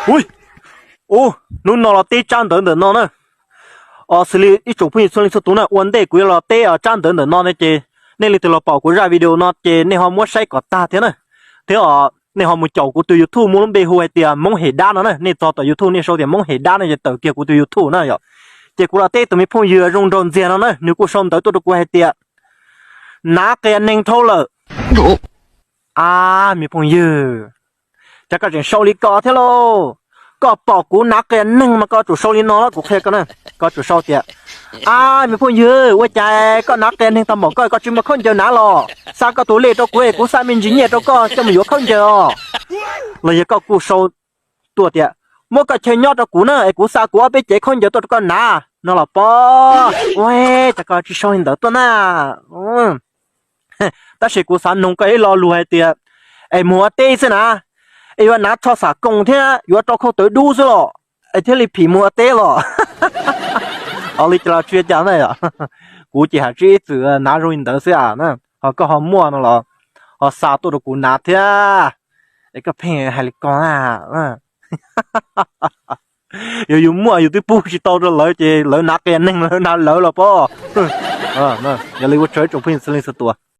Ub, hnub no los teb tsab ntawv ntawm no na. Xws li ib tsoom phooj ywg txhua leej txhua tus na, ua ntej kuv yuav los teb tsab ntawv ntawm no ne ces nej leej twg los pom kuv zaj video no ces nej ho muab saib kom tag thiab na. Thiab nej ho mus caum kuv tus YouTube muaj lub npe hu hais tias Hmoob Hem Dab no na, nej txog tom YouTube nej sau tias Hmoob Hem Dab no ces tawm kiag kuv tus YouTube na yom. Ces kuv los teb tus me phooj ywg zoo nraug ntxiag no na, nws kuj sau ntawv tuaj rau kuv hais tias, nav qias neeg dhau lawm. A, me phooj ywg, cas koj tseem sau li ko thiab lauj? Koj pom kuv nav qias neeg mas koj tsum sau li no los kuv qhia koj na. Koj tsum sau tias, a, me phooj ywg, ua cas koj nav qias neeg tag npaum koj, koj tsis muaj khaub ncaws nav los? Xa koj tus lej rau kuv es kuv xa me ntsis nyiaj rau koj coj mus yuav khaub ncaws os. Los yog koj kuj sau tuaj tias, muab koj chaw nyob rau kuv na es kuv xa kuv ob peb cev khaub ncaws tuaj rau koj nav no los pob. Ua, cas koj tsis sau li ntawd tuaj na? Tab sis kuv xav noog koj ib lo lus hais tias, es mus ua teb xwb na, es yuav nav tsho xam koos thiab yuav rau khau tawv dub xwb los, es thiaj li phim mus ua teb los? Ho li cas los tsis ua cas na yom. Kuv ces hais tsis ib txwm nav zoo li ntawd xwb na. Ho koj ho muaj no los ho xa tuaj rau kuv nav thiab, es koj pheej hais li ko na. Yog yus muaj yus twb pub tsis tau rau lawv ces lawv nav qias neeg lawv nav lawv los pob. Yog li ua tsaug ib tsoom phooj ywg txhua leej txhua tus.